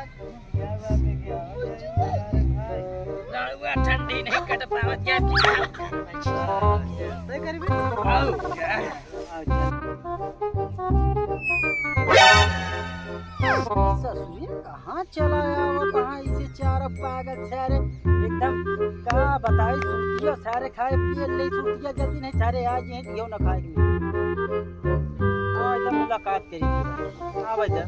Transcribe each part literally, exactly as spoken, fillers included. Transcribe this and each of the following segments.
क्या बात है, क्या बात है, मुबारक भाई। लड़ुआ ठंडी नहीं कट पावत क्या? सही करीबी। आओ यार। ससुरी कहाँ चला आवा, कहाँ इसे चारा पागल सारे, एकदम का बताई, सुरतिया सारे खाए पिए ले, सुरतिया जल्दी नहीं सारे आ गए हैं, दियो ना खाए के लिए। हाँ, एकदम मुलाकात करी। हाँ, भैया।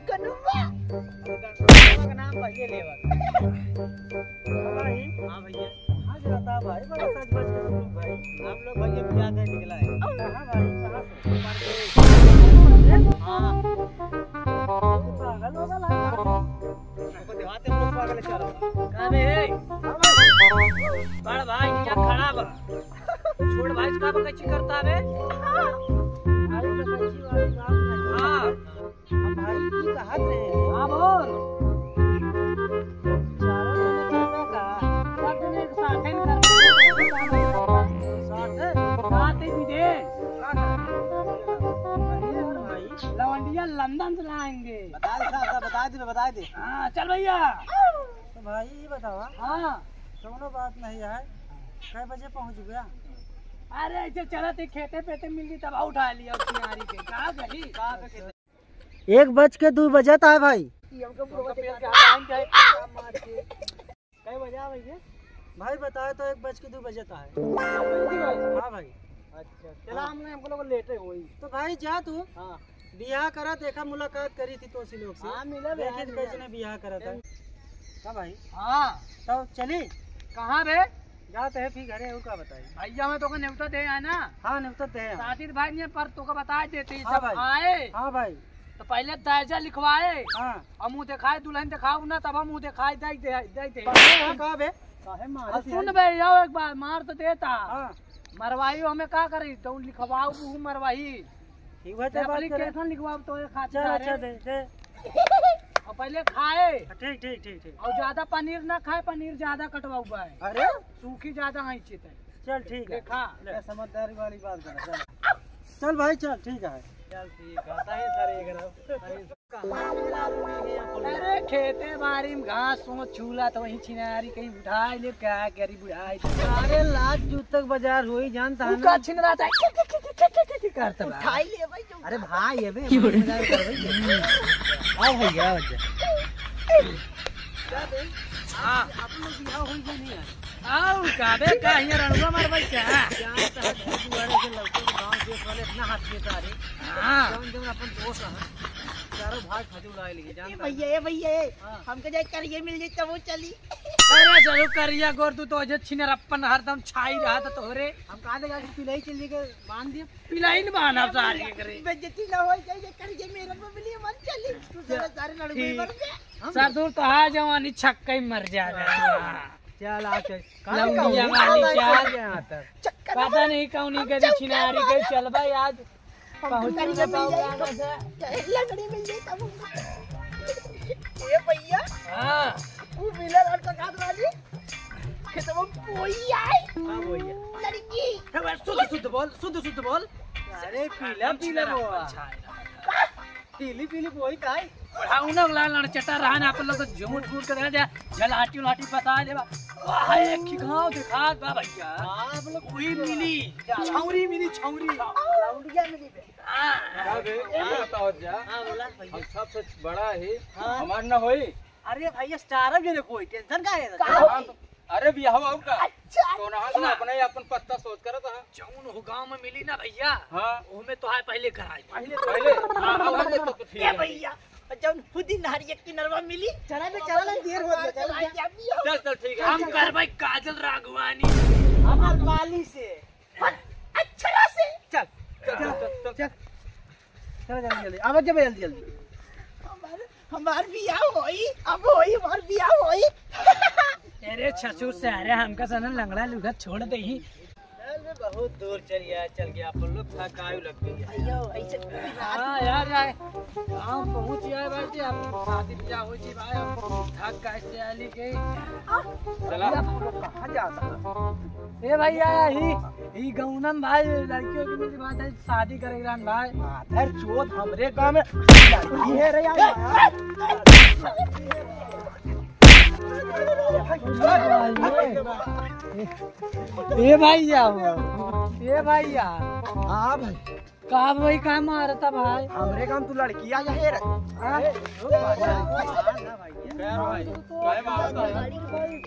कनुआ के नाम पहिले लेवा। भाई। हाँ भैया। कहाँ जाता भाई? बड़ा सज बज के तुम लोग भाई। हम लोग भैया बियाह कर निकला है। कहाँ भाई? कहाँ से? हाँ। पागल हो गया भाई। हमको दिखाते हम लोग पागल है, चलो। का बे, हे? हाँ भाई। बड़ भाई, यहाँ खड़ा बा। छोट भाई का बकच्ची करता बे? अरे बकच्ची वाली बात नहीं। हाँ। हम भाई की कहत रहे हैं। हाँ, बोल। चारों जने करबे का? सब जने एक साथे न करबे। साथे? साथे भी दे। का करबे? अरे भाई। लवंडिया लंदन से लाएंगे। बता दे साहब, साहब, बता दे, बता दे। हाँ, चल भैया। तो भाई, ये बतावा। हाँ। कौनो बात नहीं है, कै बजे पहुँच गया? अरे, ऐसे चलत ही खेते पेते मिल गई, तब उठा लिया उस किनारी के। कहाँ गई? कहाँ पे खेते? एक बज के दू बजत है भाई। कै बजे आ भैया? भाई बताए तो एक बज के दू बजत है। हाँ भाई। अच्छा, चला, हमने, हमको लोग लेटे होई। तो भाई जा तू। हाँ। बियाह करा, देखा, मुलाकात करी थी तोसी लोग से। हाँ, मिला देखी यार, तो कैसे मिला। ने बियाह करा था। हाँ भाई। हाँ। तो चली। कहाँ बे? जाते हैं फिर घरे, और का बताई? भैया, मैं तोका नेवता दे आए ना। हाँ, नेवता दे आए। साजिद भाई ने पर तोका बता देते ही हाँ सब भाई। आए। हाँ भाई। तो पहले दायजा लिखवाए। हाँ। और मुँह दिखाए, दुल्हन दिखाओ ना, तब हम मुँह दिखाए, दे दे, दे दे। पहले यहाँ कहाँ बे? काहे मारे अब सुन बे, यो एक बार मार तो देता। हाँ। मरवाई हमें का करी? तो लिखवाओ बहू मरवाई। ठीक है, तो बात करे। एप्लीकेशन लिखवाओ तो एक हाथ चल, सारे। अच्छा, दे, दे। और पहले खाए। ठीक, ठीक, ठीक, ठीक। और ज्यादा पनीर ना खाए, पनीर ज्यादा कटवाऊ बा। अरे? सूखी ज्यादा है चित है। चल, ठीक है। देखा। ले, समझदारी वाली बात कर, चल। चल भाई, चल, ठीक है। चल, ठीक है। सही सर, ये करो। अरे, खेते बारी में घास सोच छूला तो वही छिनारी कहीं उठाई ले, क्या करी बुढ़ाई। अरे लाज जूतक बाजार होई जानता है तू ना? का छिनरा था? करता बा। उठाई ले भाई, जो अरे भाई, अबे, मजाक कर भाई। आओ भैया, आओ भैया। क्या बे? हाँ। आप लोग बियाह होई गए नहीं यार? आओ, का बे, का हियाँ रणुआ मार भाई क्या? जानता है, घर दुआरे के लड़के के गाँव देश वाले इतना हाथ में सारे। हाँ। जौन, जौन अपन दोस्त हैं, चारों भाई खजूर लाए लिए, ए जानता है। भैया, ए भैया, ए, हाँ। हमके जाए करिए मिल जाए तब वो चली। अरे, चलो करिया गोर, तू तो अजे छिनरप्पन हरदम छाई रहा था तोहरे। हम कहा देगा कि पिलाई चल के बांध दिया। पिलाई न बांधा सारे करे। बेइज्जती ना हो जाए, ये करिए मेरे को मिली, मन चली। तू चल, सारे लड़के ठीक। मर गए। हम ससुर तो आ जवानी छक्का ही मर जावे। हाँ। चल, आ चल। लौंडिया वाली चाल। चक्कर पता नहीं कौन ही हम गली चल छिनारी गई। चल भाई, आज हम पहुँच चल गए। लकड़ी मिल जाए तब। ये भैया। हाँ। वो मिला लड़का काट वाली। खेतवा में बोई आई। हाँ, बोई आई। लड़की। हे भाई, शुद्ध, शुद्ध बोल, शुद्ध, शुद्ध बोल। अरे, पीला, पीला बोआ। पीली पीली बोई काई? पढ़ाऊ ना ला लड़चटा रहा ना, अपन लोग तो झूठ फूट के देखा जाए, झलाटी उलाटी बता दे बा। वाह, एक ही घाव दिखा बा भैया। हाँ, आप लोग वही मिली, छौरी मिली, छौरी। लौंडिया मिली बे। हाँ। का बे, ये बताओ जा। हाँ, बोला भैया। हम सबसे बड़ा ही, हाँ। हमार ना होई। अरे भैया, स्टार अब ये देखो, टेंशन का है? का हाँ, होई? तो अरे बियाह और का? अच्छा, तो ना, अच्छा। अपने अपन पत्ता सोच करत है। जौन हो गाँव में मिली ना भैया, हाँ। ओमे तो है पहले कराई। पहले? पहले? हाँ, हाँ, हाँ, तो, तो ठीक ए है। भैया, जौन खुदी नहरिया किनरवा मिली। चला बे, चला ना, देर हो गया, चला। चल, चल, ठीक है। हम करबै काजल राघवानी। हमार बाली से। पर अक्षरा से। चल, चल, चल, चल, चल। चल। चलो जल्दी, जल्दी। अब जब जल्दी, जल्दी। हमार, हमार बियाह होई, अब होई, हमार बियाह होई। अरे ससुर से, अरे हमका सन लंगड़ा लूढ़ा छोड़ देही। बहुत दूर चल गया, चल गया, अपन लोग थकायु लग गई है। अयो, ऐसे हाँ यार, यार, हम पहुँच गए भाई जी, अब शादी ब्याह हो जी भाई, हम थक गए से आली के। चला। कहाँ जाता? ए भैया, ही, ही गौनम भाई, लड़कियों की मेरी बात है, शादी करेगा भाई। माधर चोद, हमरे गाँव में लड़की है रे यार। ए भैया, ए भैया। हाँ भाई। का भाई, का मारता भाई? हमरे गाँव तू लड़किया यहे रे। हाँ?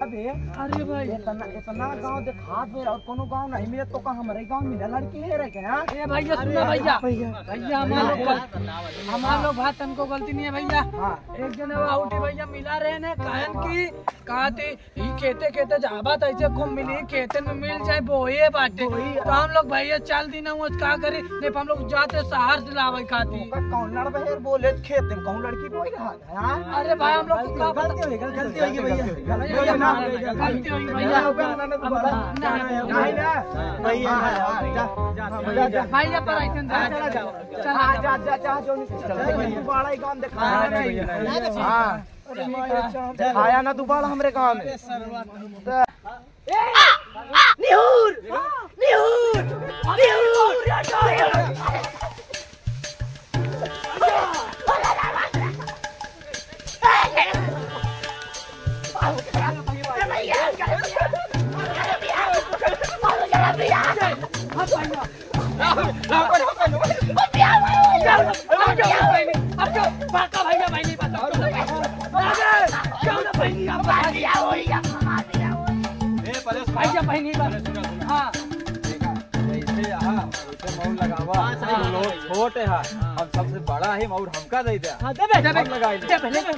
अबे, अरे भाई। इतना, इतना गाँव देखात बे और कोनो गाँव नहीं मिले तो का हमरे गाँव मिला लड़की है रे क्या? ए भैया, सुना भैया। भैया। भैया, हमार लोग भा-, हमार लोग भाई तनको गलती नहीं है भैया। हाँ। एक जने वो आउटी भैया मिला रहे ने, कहन की, कहती, ई खेते खेते जाबा त ऐसे खूब मिली, खेते में मिल जाए, बोए बाटे। बोए। तो हम लोग भैया चल दी ना, वो का करी, नहीं तो हम लोग जाते शहर से लावे खाती। ओकर कौन लड़ बहेर बोले, खेते में कहूँ लड़की बोई रहा है, हाँ? अरे भाई, हम लोग गलती, का गलती हो गई, गलती हो गई भैया। गलती हो गई ना, गलती हो गई भैया। ना, ना, ना, ना, ना, ना, ना, ना, ना, भैया, हाँ, हाँ, जा, जा, जा, जा, भैया, पर ऐसे जा, चला जाओ। चला हाँ, जाओ। जा, जा, जा, जो नहीं चला। चला, भैया। तू बड़ा ही काम दिखा। हाँ, नहीं, नहीं, नहीं। हाँ। अरे माई, चाँद। आया ना तू बड़ा हमरे गाँव में। निहुर! निहुर! निहुर! ए, परेश भैया, बहनी, परेश, सुना, सुना। हाँ। देखा, जैसे यहाँ, वैसे मौर लगावा। हाँ, सही बात है। लोग छोट है, हाँ। हम सबसे बड़ा है, मौर हमका दे दे। हाँ, दे बे, दे बे। हम लगाई ले। दे पहले, दे,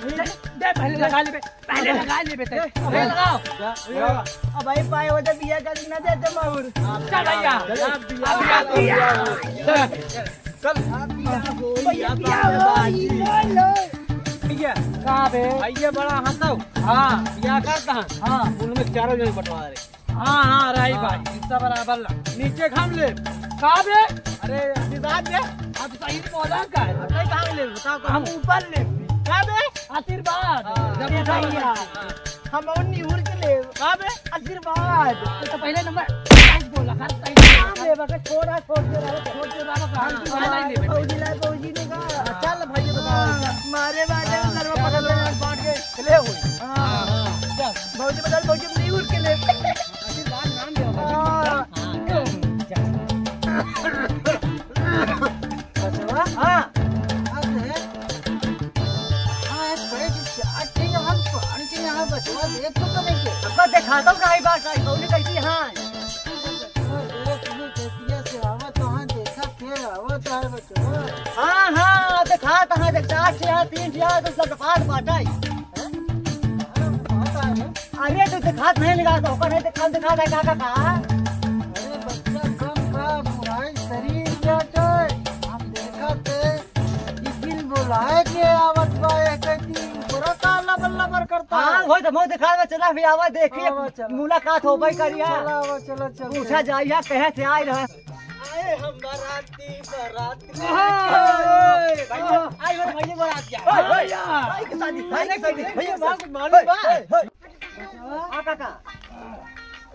दे पहले लगा ले बे। पहले लगा ले बेटे। ए, पहले लगाओ। जा, जा। अब भाई पाए हो तो बिया कर ना दे दे मौर। चल भैया। चल, अब बिया, अब बिया, बिया। चल, चल। भैया, बिया हो, बाजी। ये लो। ठीक है। का बे? भैया बड़ा हंसो। हाँ। बिया करता है। हाँ। उनमें चारों जने बंटवा दे। हाँ, हाँ, राई हाँ। भाई, हिस्सा बराबर ला। नीचे घाम ले। का बे? अरे, आशीर्वाद दे। अब सही बोला का है? अब कहीं कहाँ ले? बताओ, हम कहाँ? ऊपर ले। का बे? आशीर्वाद। हाँ। जब ए भैया। हाँ। हम और निहुर के ले। का बे? आशीर्वाद। तो, तो पहले नंबर साइज बोला, हर साइज बोला। ले, बस छोड़ा, छोड़ दे रहा, छोड़ दे रहा, हाँ, हाँ, हाँ, ले, ले, ले। भौजी ला, भौजी ने कहा। हाँ, चल भाई, ये बताओ। हाँ, मारे, मारे, हाँ, उधर वो चलो, पकड़ लो। बांट के। ले हुई। हाँ, हाँ, जा। भौजी बता, भौजी निहुर के ले। आशीर्वाद नाम दे, हाँ। हाँ, जा। बचवा? हाँ। हाँ, तो है। हाँ, एक बड़े से चार ठे यहाँ, पाँच ठे यहाँ, बचवा, देख तो, तो नहीं के। अब देखा तो नहीं बात आई, कौन कैसी हाँ? बचवा, देख लो, खेतिया से आवत, हाँ, देखा, फिर आवत है, बचवा। हाँ, हाँ, देखा तो हाँ, देख, चार ठे यहाँ, तीन ठे यहाँ, तो सब बात बात आई। हैं? अरे, बात आ रही। अरे, तू दिखात नहीं लगा, तो ओकर नहीं दिखात, दिखात है, का, का, का? अरे, बच्चा कम का बुढ़ाई शरीर जाटे। हम देखा थे, ई बिल बुलाए के आवत बा, एक दिन पूरा का लबर लबर करता हाँ, है। वही तो मुँह दिखावे, चला भी आवा, देखिए, आवा, चला। मुलाकात हो भाई करिया। चला, आवा, चला, चला। पूछा जाइया, कहे से आए रहे। आए हम बाराती, बारात में ओए! भैया, आए हो भैया, बारात क्या? ओए, ओए! भाई की शादी, भाई की शादी, भैया, बात मालूम बा? ओए, ओए! हाँ, काका।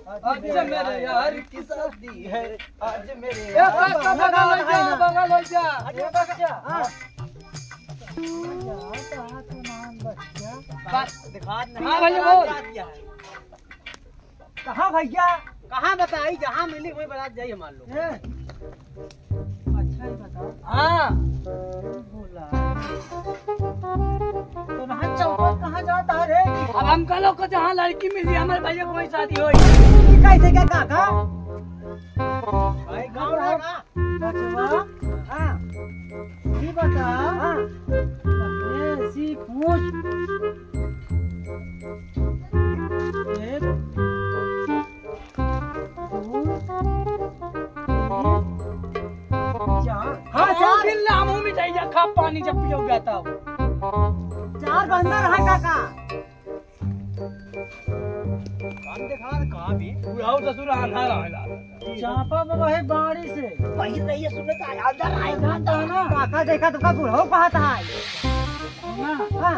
आज मेरे यार की शादी है, आज मेरे ए, यार काका, बगल हो जा, बगल हो जा। अरे, काका। हाँ। बस। दिखा नहीं। हाँ, भैया, बोल। बारात क्या है? कहाँ भैया? कहाँ बताई, जहाँ मिली वहीं बारात जाई हमार लोग। ए, अच्छा ही बता। हाँ। बोला। तो नहन चौपट कहाँ जाता है रे? अब हम कल को जहाँ लड़की मिली, हमारे भैया को वहीं शादी होई। ई कैसे क्या काका? भाई, गाँव ना का? बचवा, हाँ। ई बता। हाँ। ऐसी पूछ। एक, दो, तीन, चार। हाँ, चार दिन ला मुँह में जाइए, खा पानी जब पियोगे तब। चार बंदर है काका। काम देखा कहाँ भी? बुढ़ाऊ ससुर आंधा रहेला। चापा बाबा है बाड़ी से। वही नहीं है, सुनत है, अंदर आए, जानता है ना? काका देखा तो का बुढ़ाऊ कहत है। ना। हाँ।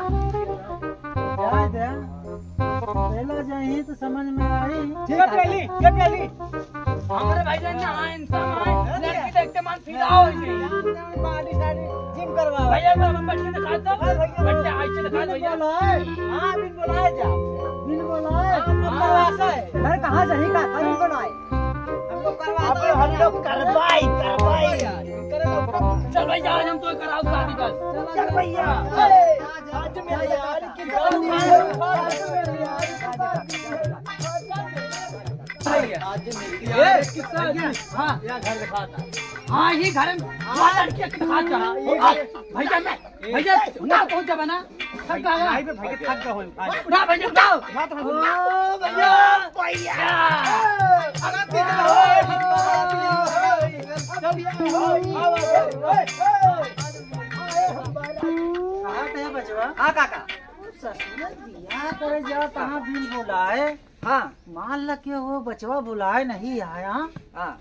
जाए दे। पहला जाही तो समझ में आई। ठीक है। ये पहली, ये पहली। हमारे भाई जान ना आए, इंसान आए, लड़की देखते मन फिदा हो गई। बाडी साडी जिम करवा। भैया, मैं, मैं बैठ के दिखा दो। हाँ, भैया। बैठ के, ऐसे दिखा दो, भैया। बोला है। हाँ, बिन बोलाए जा। बिन बोलाए। हाँ, हाँ। करवासा है। घर कहाँ जाही का? बिन बोलाए। हम लोग करवा दो। हम लोग करवाई, करवाई। चल भैया, आज हम तो कराओ शादी बस। चल भैया। आज मेरे यार की शादी। आज मेरे यार की शादी। आज मेरे यार की शादी। हाँ। यहाँ घर दिखा था। हाँ, ये घर में। हाँ। लड़के के दिखा था। हाँ, ये हाँ, भैया मैं, भैया, उठा, पहुंच जाबा ना। थक गया। भाई पे, भाई के थक गया हो। उठा भैया, उठाओ। उठा तो। ओ भैया, भैया। अरे, कहाँ थे बचवा? हाँ, काका। ससुर बियाह करे जा, कहाँ बिन बोलाए? हाँ। मान ल के वो बचवा बोलाए नहीं आया। हाँ।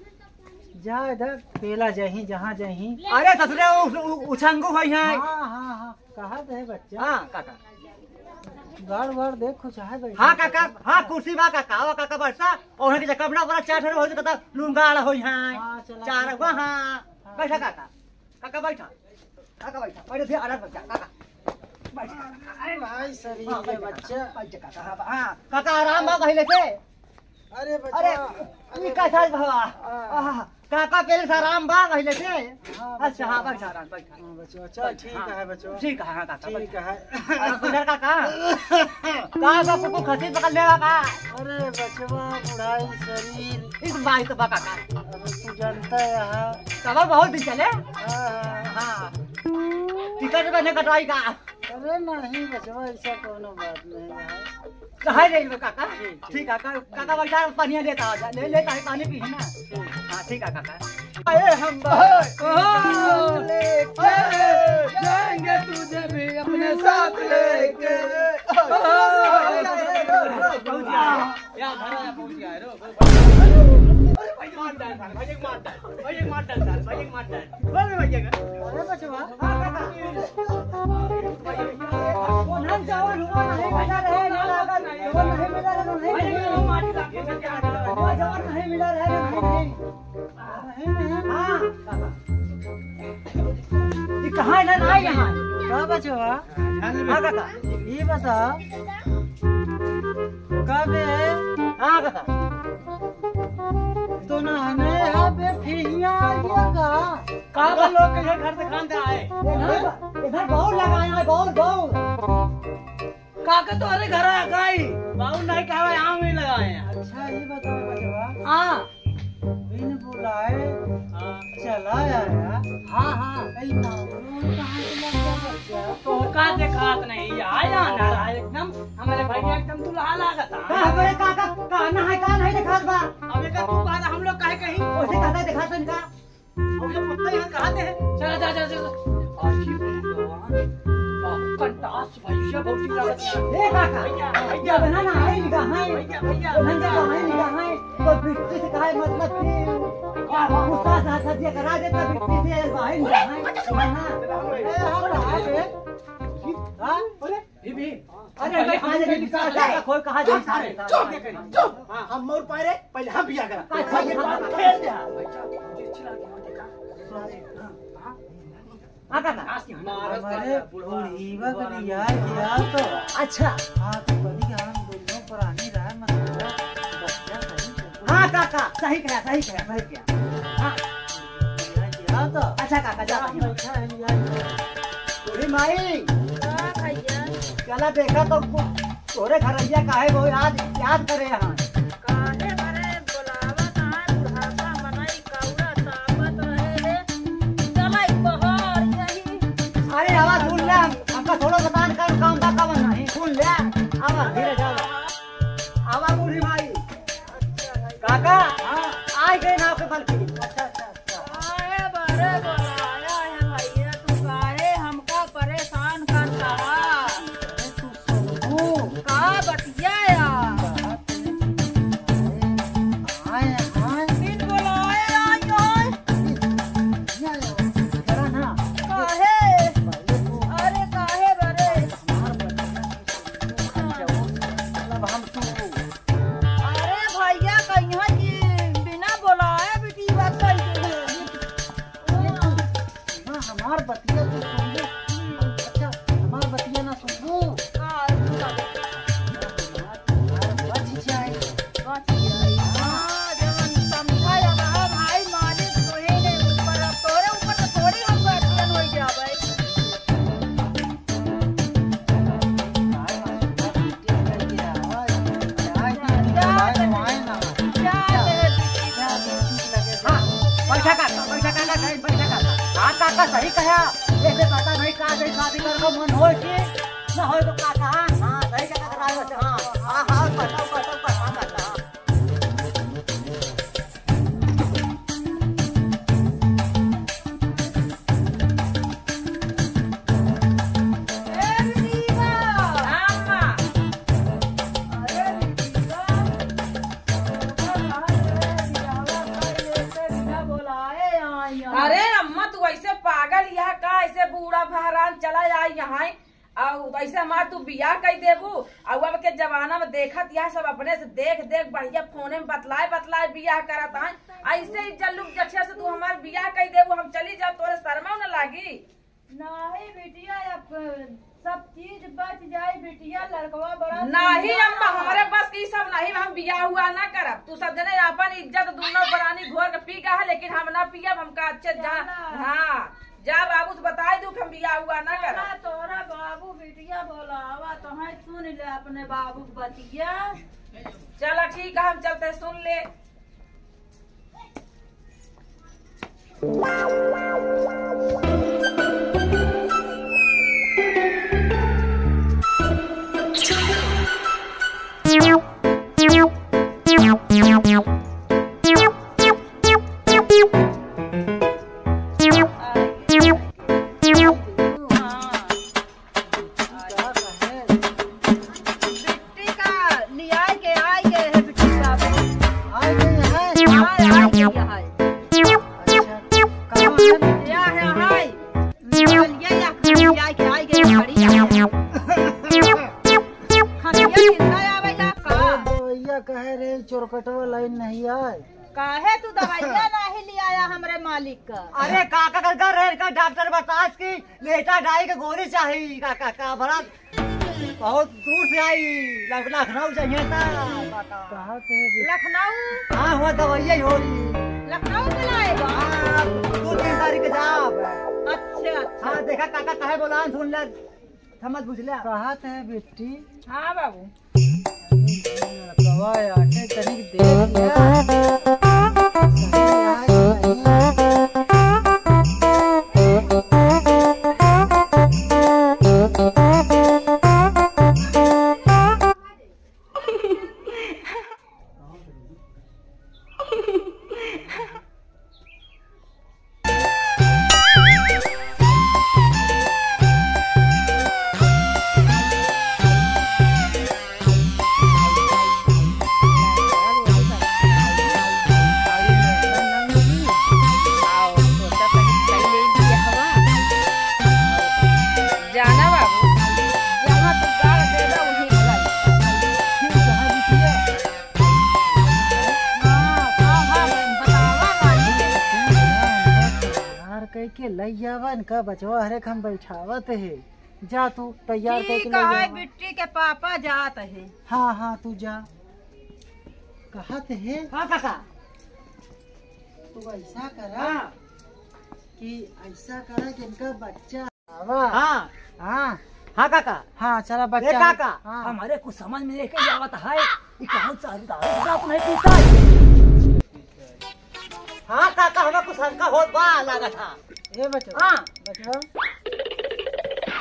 जा इधर, पेला जहीं, जहाँ जहीं। अरे ससुरे, उ-, उ-, उछंगू होई है। हाँ, हाँ, हाँ। कहा दे बच्चा। हाँ, काका। गड़ वड़ देख, कुछ है बैठा। हाँ, काका। हाँ, कुर्सी बा, काका। आवा, काका, बैठा। और के कपड़ा बड़ा चार ठो हो, तो कहता, लूंगा आला होई है। हाँ, चला, चार ठीक है। हाँ। हाँ, बैठा, ठीक। काका। काका, बैठा। काका, बैठा। बैठा, फिर आराम से बैठा, काका। बैठा। अरे भाई, शरीर हाँ, के बैठा, बच्चा। बैठा, काका। हाँ, हाँ। काका, आराम बा पहले से? अरे बचवा, अरे, अरे ई का बचवा। साल भवा? हाँ। आहा, काका पेल से आराम बा पहिले से? हाँ, अच्छा, बचवा। हाँ, बैठा, आराम, बैठा। हाँ, बचवा, चल, बैठा, ठीक हाँ। है, बचवा। ठीक है, हाँ, काका, ठीक बैठा। है। अरे, सुंदर काका, का बा, कुकु खसी पकड़ लेवा का? अरे बचवा, बुढ़ाई शरीर। इस बाई तो बा काका। अरे, तू जानता है यहाँ। तब बहुत दिन चले? हाँ, हाँ। हाँ। टिकट बने कटवाई का? अरे नहीं बचवा, ऐसा कोनो बात नहीं है। कहाँ जाइबे काका? ठीक, ठीक। ठीक है, का-, काका बैठा, पानी लेता आ जा, ले लेता है, पानी पी है ना। हाँ, ठीक है काका। अरे हम बाहर ओहो! लेके जाएंगे तुझे भी अपने साथ लेके। ओहो! या भरा या पहुंच गया है, रो। अरे भाई, मार डाल, भाई, एक मार डाल, भाई, एक मार डाल, भाई, एक मार डाल। बोल रे भैया का। अरे बचवा। हाँ, काका। वो धन चावल हुआ नहीं मिला रहे, ना लागल, वो नहीं मिला रहे, नहीं मिला। वो जवन नहीं मिला रहे, नहीं, नहीं। हाँ, काका। ये कहाँ है ना, ना यहाँ? का बचवा? हाँ, काका। ये बता, कबे? हाँ, काका। तो नहाने हा बे फिहिया आइया का? का बा लोग के घर से खान से आए? इधर, इधर बहुत लगाए हैं, बहुत, बहुत। काका तोहरे घर आ गई। बाबू नहीं कहा, यहाँ में लगाए हैं। अच्छा, ये बताओ बचवा। हाँ। बिन बुलाए हाँ। चला आया। हाँ, हाँ। ए, मामलो कहाँ से लग गया बच्चा? तो का देखात नहीं, आया ना रहा एकदम। हमारे भैया एकदम दुल्हा लागत है। का हमारे काका, का ना है, का नहीं देखात बा? अब एक तू बात हम लोग काहे कहीं? उसे कहता देखात नहीं का? अब ये पत्ता यहाँ कहाँ से है? चला, जा, जा, जा, जा। आज ही भगवान, बाबू कंटास भैया बहुत ही लागत है। ए काका, भैया, भैया। जब ना ना है, निगाह है। भैया, भैया। तो नंगे तो है, निगाह है। तो बिट्टी से काहे मतलब कि, आ, गुस्सा से हंसा दिया करा देता बिट्टी से, भाई, निगाह है। हाँ, हाँ। ए, हम रहा बे। हाँ? अरे, भी, भी। अरे, अरे, भाई, आज अरे, निकाल, अरे, खोल, कहाँ चुप, जाता है? अरे, चुप, ये करी, चुप। हाँ, हम मोर पाए रे, पहले हम बिया करा। अच्छा, ये बात फेर दे। हाँ, काका। हमारे बुढ़ीवा के बियाह किया तो। अच्छा। हाँ, तो कभी हम दोनों प्राणी रहा, मतलब, बच्चा सही से। हाँ, काका, सही कहा, सही कहा, सही कहा। हाँ। बियाह किया तो। अच्छा, काका, जा, जा, बैठा है, बियाह किया। बूढ़ी माई। का भैया? चला देखा तो कु-, तोरे घरैया काहे वो आज याद करे यहाँ। काहे बरे बोलावत आए बुढ़ापा मनई कौड़ा तापत रहे हे। चला ई बहर यही। अरे आवा सुन ले, हम, हमका थोड़ा बतान कर काम बा कवन नहीं। सुन ले, आवा धीरे जावा। आवा बूढ़ी माई। अच्छा भाई। काका, हाँ। आ गए ना आपके बल की। अच्छा, अच्छा। काहे बरे बोलाया है भैया, तू काहे हमका परेशान करता है? अरे तू सुनबू? का बतिया यार? बात है, तू आए, आए। बिन बोलाए आई, आई। ये आया, जरा ना। काहे? पहले तो अरे काहे बरे? हमार बतिया, मतलब हम तू। अरे भैया, कहिया कि बिना बोलाए बिटिया कह दे। ये तू, ना हमार बतिया तू सुन ले। अच्छा, हमार बतिया ना सुनबू? का सुनबू? बच जाए। बच जाए। हाँ, जवन समझा या रहा भाई, मालिक तोहे ने ऊपर, अब तोरे ऊपर तो थोड़ी हम गार्जियन हो जावे। हाँ, पैसा काका, पैसा काका, जाए पैसा काका। हाँ, काका सही कहा। ऐसे काका नहीं कहा, नहीं शादी करबो मन होए कि ना होए तो काका, हाँ, सही कहा, काका, हाँ, हाँ, हाँ, बताओ, बताओ, बताओ, काका। ए बिटिया। हाँ, माँ। अरे बिटिया, अरे बिटिया, बिटिया, बिटिया, बिटिया, बिटिया, बोलाए आई, आई। अरे अम्मा, तू ऐसे पागल यहाँ का, ऐसे बूढ़ा बहरान चला आई यहाँ, अउ ऐसे हमार तू बियाह कइ देबू, अउ अब के जमाना में देखत यह सब अपने से देख देख बढ़िया फोने में बतलाए बतलाए बियाह करत हैं। ऐसे ही जल्लुक जठिया से तू हमार बियाह कइ देबू, हम चली जाब, तोरे शर्मा न लागी? नाही बिटिया, अब सब चीज बच जाई बिटिया, लड़कवा बड़ा नाही सुंदर अम्मा, है। हमरे बस की सब नहीं, हम बियाह हुआ ना करब। तू सब जने अपन इज्जत दुनो परानी घोर के पी गा है, लेकिन हम ना पियब, हमका अच्छे जा-, चला। हाँ। जा बाबू से बताई दू कि हम बियाह हुआ ना करब। चला, तोहरा बाबू बिटिया बोलावा, तोहे सुन ले अपने बाबू के बतिया। चला ठीक है, हम चलते सुन ले। बिट्टी का लियाए के आइ गए हैं बिट्टी बाबू। आइ गए हैं? हाँ, आइ गए हैं। अच्छा, कहाँ है? या है, हाय। लिया, या, लियाए के आइ गए हैं, खड़ी है। खसिया कितना आवे या का? अरे, भैया कहे रहे चोरकटवा लाइन नहीं आए। काहे तू दवाइया नाही लियाया हमरे मालिक का? अरे काका का घर है, का डॉक्टर बतास की लेटा डाई के गोली चाही। काका का बड़ा बहुत दूर से आई, लख-, लखनऊ चाहिए था। काका। कहाँ के है बे? लखनऊ? हाँ, हुआ दवाइया ही होई। लखनऊ से लाए बा? हाँ, दो तीन तारीख के जाब। अच्छा, अच्छा। हाँ, देखा काका काहे बोला, सुन ले, समझ बुझ ले। कहाँ के है बेटी? हाँ बाबू। लड़कवा आटे तनिक देख लिया। सही है कि नहीं? जाना बाबू, जहाँ तू गाड़ देबा, वहीं भलाई। हाँ, हाँ, हाँ, बतावा बाबू। तैयार कइके लइ जावा, इनका बचवा हरे हम बैठावत है। जा तू तैयार कइके ठीक लइ है, जावा। बिट्टी के पापा जात है। हाँ, हाँ, तू जा। कहत है। हाँ, काका। तू ऐसा करा हाँ। कि ऐसा करा कि इनका बच्चा आवा। हाँ। हाँ। हाँ काका। हाँ, चला ए बच्चा। काका, हाँ। हमरे कुछ समझ में नहीं आवत है, ई कहूँ चालू दारू शराब नहीं पीता है। हाँ काका, हमें कुछ शंका होत बा लागत है। ए बचवा। हाँ। बचवा।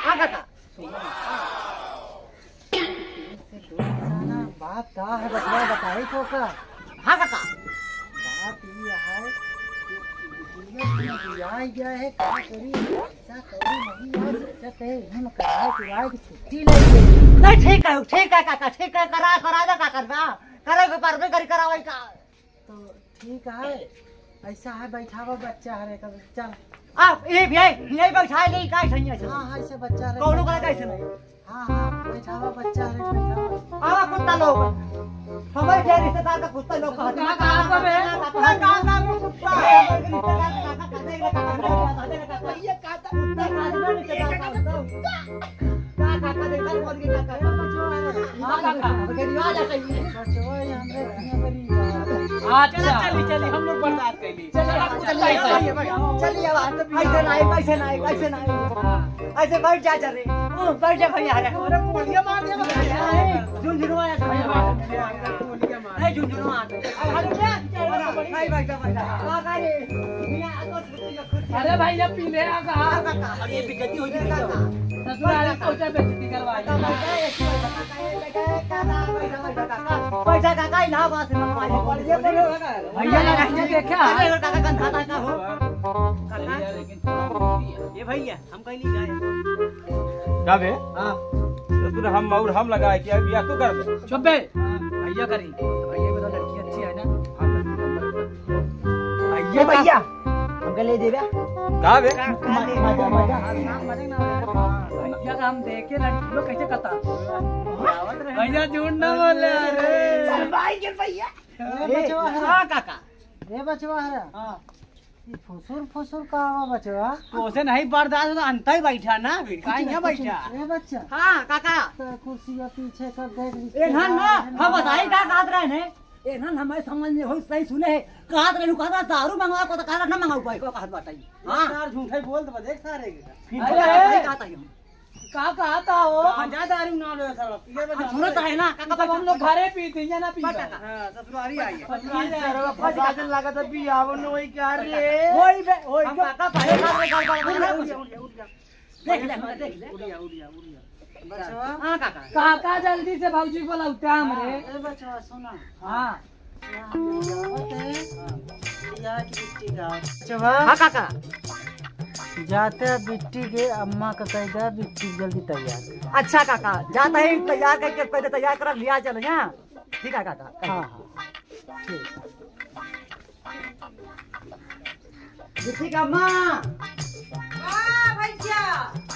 हाँ काका। बात का है बचवा, बताई तो का? हाँ काका। बात ये है कि बिटिया के बियाह गया है, का करी, पैसा कौड़ी नहीं है, सोचत है, इन्हें कराए, कराए की छुट्टी ले ले। नहीं, ठीक है, ठीक है काका, ठीक है, करा, करा दे, का करबा? करे के परबे करी, करावे का। ठीक है, ऐसा है, बैठावा बच्चा है, चल। आ, ए भी है, यही बैठा है, नहीं, काहे सही है, हाँ, हाँ, ऐसे बच्चा रहे। कौनो का कैसे नहीं? हाँ, हाँ, बैठावा बच्चा है, बैठावा। आवा कुत्ता लोग, हमारे क्या रिश्तेदार का कुत्ता लोग का हटवा। कहाँ, कहाँ पर है? पूरा गाँव में कुत्ता है। रिश्तेदार का काका, काका, काका, काका, काका, काका, ये काका, कुत्ता काका, रिश्तेदार का कुत्ता। का काका देखा, बोल के काका। हाँ, काका, बगेरिया आ जाता है। बचवा, ये हमरे हियाँ बड़ी बात। अच्छा। चली, चली, हम लोग बर्दाश्त कर ली। चलिए, आप कुछ चलिए, नहीं, चलिए, चलिए, अब आप तो ऐसे नहीं, ऐसे नहीं, ऐसे नहीं। हाँ। ऐसे बैठ जा, जा रे। ओ, बैठ जा भैया, अरे। अरे, गोलियां मार दिया, भैया। नहीं, झुनझुनवा आ, भैया। नहीं, झुनझुनवा आ। अब हम क्या? नहीं, बैठ जा, बैठ जा। का, का रे? भैया, आ तो अरे भैया, पी ले आ का। अरे, ये बेइज्जती हो गई, बेइज्जती। ससुराल पहुंचा, बेइज्जती करवा। बैठा काका, इलाहाबाद से मंगवा ले। भैया लगा के देखा। अरे, काका, कौन खाता का हो? काका, ये भैया, हम कहीं नहीं जाए। का बे? हाँ। ससुर हम और हम लगाए कि बियाह तू कर दे। चुप बे। भैया करी। तो भैया में तो लड़की अच्छी है ना? हाँ, लड़की नंबर एक। भैया, भैया, हमके ले देबे। का बे? मजा, मजा। भैया का हम देखे लड़की लोग कैसे करता। भैया झूठ ना बोले, अरे। भाई के भैया। ए, बचवा हरा। हाँ, काका। ए, बचवा हरा। हाँ। ये फुसुर, फुसुर का आवा, बचवा? तोसे नहीं बर्दाश्त होता, अंता ही बैठा ना, फिर कुछ काहे नहीं, यहाँ कुछ बैठा? नहीं। ए, बच्चा। हाँ, काका। तो कुर्सिया पीछे कर देख ली। ए, ना, ना, हम बताई का कहत रहे ने? एनहन हमारे समझ में होई, सही सुने है। कहत रहनु, कहत रहा, दारू मंगवा को तो कहत रहा, ना मंगाऊ पाई, को कहत बाटई। हाँ। यार, झूठे बोल तो देख सारे के। फिर अरे! सही कहत है हम। का कहत हो? गांजा दारू ना लो साला, पिए बजा। हम सुनत रहे ना, काका, तब हम लोग घरे पीते हैं, ना पीते। बस काका। हाँ, ससुरारी आई है। ससुरारी आई है। फंसा के लागत है, बियाह न होई का रे? होई बे, होई हम तो। काका भाई, उठ जा, उठ जा, उठ जा। देख ले, हमरा देख ले। उड़िया, उड़िया, उड़िया। बचवा। हाँ, काका। काका, जल्दी से भौजी को लौटा हमरे। हाँ, ए बचवा, सुना। हाँ। यहाँ हम जावत है। हाँ। यहाँ की बिट्टी गाँव। बचवा। हाँ, काका। जाते हैं बिट्टी के अम्मा का कह दे, बिट्टी जल्दी तैयार कर। अच्छा, काका, जाते ही तैयार करके, पहले तैयार कर, लिया चलो यहाँ। ठीक है, काका। हाँ, हाँ। ठीक। बिट्टी का अम्मा। हाँ भैया।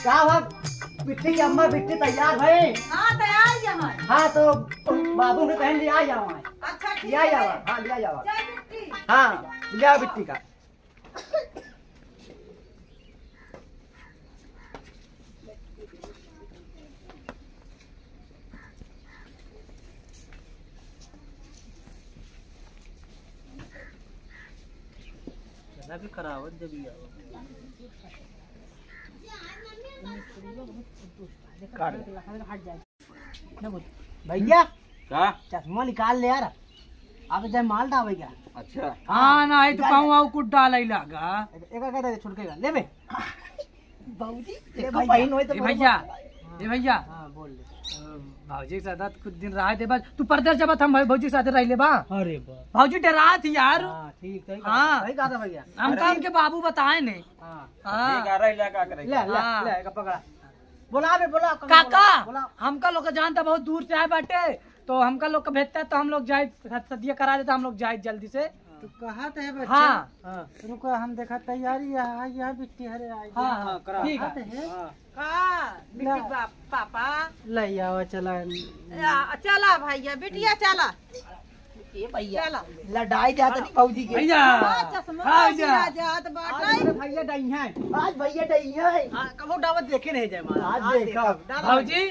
का हो बिट्टी का अम्मा, बिट्टी तैयार भई? हाँ, तैयार ही है। हाँ, तो बाबू के कहें लिया जावा। अच्छा, ठीक है। लिया जावा, हाँ, लिया जावा। जय बिट्टी। हाँ, लिया बिट्टी का। चला के करावत जब ही आओ। काट। ना बोल। भैया, का? चश्मा निकाल ले यार। अब जाए माल डावे क्या? अच्छा। हाँ, ना, ये तो निकाल। पाऊँ आऊ कुछ डाल ही लागा। एक, एक, एक, एक छुटकेगा। ले बे। बाबूजी, ले देखो भाई। बहिन होय तो ए भैया, बोलो। ए भैया। हाँ, बोल ले। अ, भौजी के साथ कुछ दिन रह दे बस। तू परदेस जबत हम भाई भौजी के साथ रह ले बा। अरे बा। भौजी डरात ही यार। हाँ, ठीक है। हाँ। सही कहा था भैया। हमका उनके बाबू बताए ने। हाँ। हाँ। ठीक है, रह ले, का करे? ले, ले, हाँ। ले, एक पकड़ा। बोला बे, बोला, कम काका, बोला, बोला। हमका लोग के जानता बहुत दूर से आए बाटे, तो हमका लोग के भेजता तो हम लोग जाए, सदिया करा देता हम लोग जाए जल्दी से। तो कहा तो है बच्चा। हाँ। हाँ। रुको, हम देखा तैयारी यहाँ, यहाँ बिट्टी हरे आई। हाँ, हाँ, हाँ, करा। ठीक है। कहा तो है। हाँ। का? बिट्टी ला। बाप, पापा। ले आवा, चला। आ, चला भैया, बिटिया चला। ए भैया, चला। लड़ाई जात नहीं भौजी के। भैया। हाँ, चश्मा हाँ, लगा भैया। जात बाटे। आज भैया डई है। आज भैया डई है। हाँ, कबो डावत देखे नहीं जाए मारा। आज आज देखा। देखा, डाला भौजी,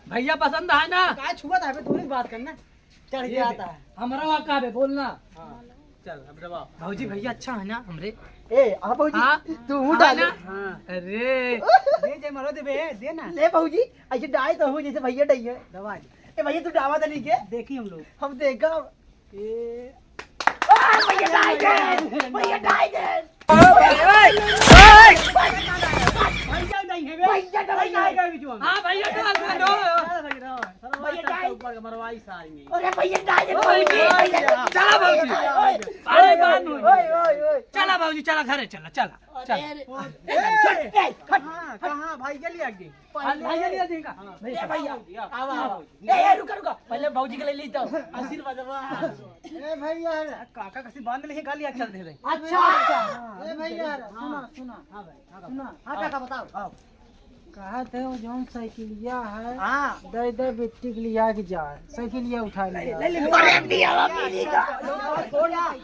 भैया पसंद है ना? का छुआ था बे, तू नहीं बात करना। चढ़ ये के दे। आता है। हमरा वहाँ का बे, बोलना। हाँ, चल, अब दबाओ। भौजी, भैया अच्छा है ना हमरे? ए, आ भौजी, हाँ? तू हूँ हाँ डाल। ना? हाँ। अरे। दे, दे, मरो दे बे, दे ना। ले भौजी, ऐसे डाई तो हो जैसे भैया डई है। दबा दे। ए भैया, तू डावा दली के? देखी हम लोग। हम देखा। ए। आ, भैया डाई दे, भैया डाई दे। ओए, ओए, ओए। भैया नहीं है बे। भैया डाई भैया दे। नहीं है बीच में। हाँ, भैया डाल दे, डाल दे। भैया डाई। ऊपर के मरवाई सारी में। अरे भैया डाई दे, ओए, भैया। चला भौजी। ओए, ओए, अरे ओए, बानू। ओए, ओए, ओए। चला भौजी। चला घरे, चला, चला, चला। अरे, अरे, ए, ए, ए, कहाँ, कहाँ भाई के लिए आगे? भाई, भाई के लिए आगे का? हाँ, ए, भैया, आवा, आवा। ए, ए, रुका, रुका, पहले भौजी के ले ली तो। आशीर्वाद बा। ए भैया, काका कसी बांध ले गाली आ चल दे रहे। अच्छा, अच्छा। ए भैया, सुना, सुना। हाँ भाई, हाँ, सुना। हाँ, काका, बताओ। आओ। कहा थे वो जौन साइकिलिया है, हाँ। दे दे बिट्टी के लिया के जाए, साइकिलिया उठा ले, लिया। ले, ले, ले। अरे, दिया, दिया।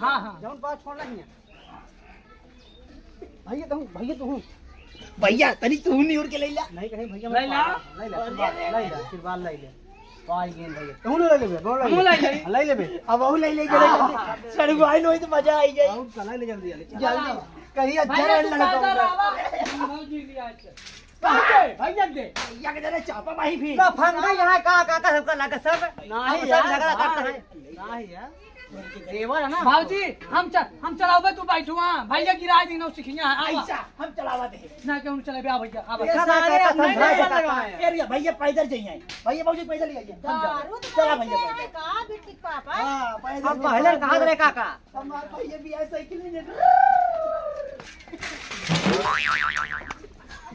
हाँ, हाँ। जौन बात छोड़ रही है। भैया तू, भैया तू। भैया, तनी तू नहीं उड़ के ले ला। नहीं कहीं भैया, ले ला। ले ला, अरे, आशीर्वाद, अरे। ले ला, आशीर्वाद ले ले। पाई गेंद भैया। तू ले ले बे, बोल ले। हमहू ले ले। ले ले बे। अब वो ले ले के ले ले। सड़ुआइन होई तो मजा आई जाए। और चला ले जल्दी, जल्दी। जल्दी। कहीं अच्छा भाई, रन तू लगा कायदा दो। रहा। हम भौजी लिया अच्छा। कहाँ दे? भैया दे। भैया के जरा चापा माही भी। लफंगा यहाँ का, का, का सबका लगा सब। नहीं हम सब यार, झगड़ा करता भाई। है। नहीं यार। देवर है ना। बाबूजी, हम चल, हम चलाओ बे, तू बैठू वहाँ। भैया गिरा दी ना सीखिया। आवा। ऐसा हम चलावा दे। ना क्यों चले बे, आ भैया, आ ये भैया। सारे का समझा नहीं के लगा है। ए भैया, भैया पैदल जाइए। भैया बाबूजी पैदल ही आइए। हम जा। दारू तो चला पीते भैया हैं, पैदल। का बिट्टी पापा? हाँ, पैदल हम में पहले पैदल। कहा रहे काका? हमार भैया भी ऐसा ही खेलेंगे।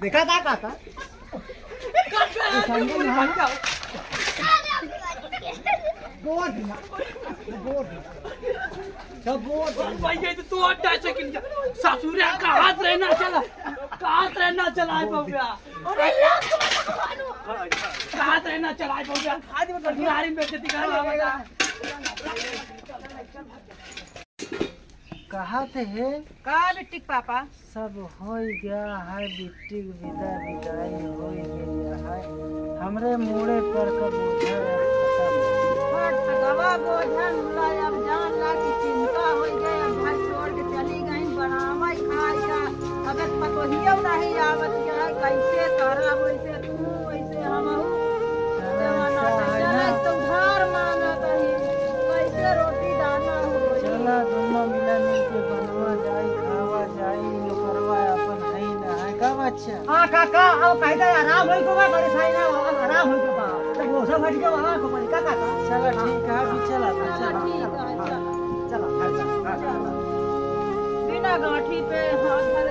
देखा था काका? काका, ये संजय पूरी यहाँ भाग जाओ। गोद ना, गोद ना। सब गोद ना। भैया, तो तू अड्डा से किन जा। ससुरे का हाथ रहना चला, का हाथ रहना चला है बउआ। अरे यार, कहा थे ना चलाए बउआ। आज वो ससुरारी में बेइज्जती कर रहा बता। कहा थे हे? का बिट्टी के पापा? सब हो गया है, बिट्टी के विदा विदाई हो गया है। हमरे मूड़े पर का बोझा अब खत्म हो गया। हट, गवा बोझा नुला, अब जान ला कि चिंता हो गई, अब घर छोड़ के चली गई, बनावे खाए का। अबे पतोहियो नहीं आवत है, कैसे करब, वैसे तू, वैसे हमहू। जमाना से चले तो उधार मांगत ही, कैसे रोटी दाना हो। चला दोनों मिला मिल के बनवा जाई, खावा जाई, नौकरवा अपन है ना है। का बच्चा? हाँ काका, अब कहते आराम होई को बा, परेशानी ना हो, आराम होई को बा। तो वो सब हट के वहाँ को पड़ी, का काका? चला ठीक है, अभी चला, चला, चला। ठीक है, चला। चला, चला, चला, चला। बिना गांठी पे हाथ धर